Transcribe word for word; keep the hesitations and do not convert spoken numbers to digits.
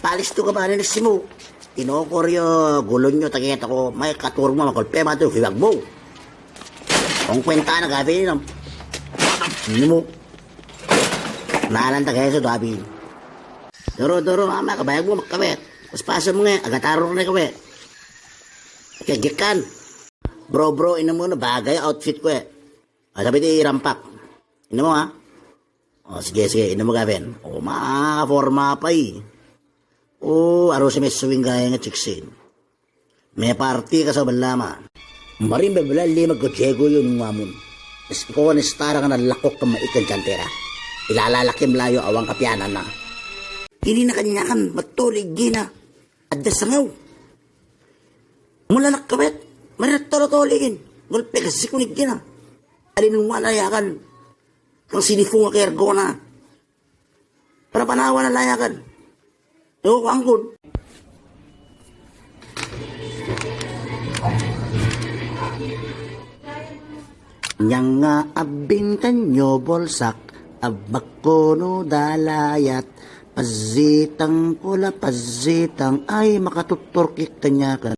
Palis tu ke bani ne simu. Ino korio gulun nyo take tako mai katur ma makol pe matu fi bagbo. Ong kuenta na gabe ni nam. Nimu. Nalan take so dabi. Doro doro ama ka bagbo makkabe. Pas pasem nge aga tarur ne kabe. Ke gekan. Bro bro, ino mo na bagay outfit kue. Ada bete rampak. Ino mo ha. O, sige, sige, ino mo gaben. O, ma forma apa i? O, arus me swing gaya nge chiksin. Me parti ka sa belama. Marim be bela lima go jego yo nung amun. Esko ne stara kana lakok kema ikan cantera. Ilala lakim layo awang kapianana. Ini na kanyakan betul igina. Ada sengau. Mula nak kawet. Mari tolo tolo igin. Golpe ke sikun igina. Ada nung wala ya kan. Kang sini funga ke ergona. Para panawan layakan. Yo, angkun. Nyanga abin tanyo bolsak, abak kono dalayat, pazitang pula pazitang, ai makatutur kik tanya ke.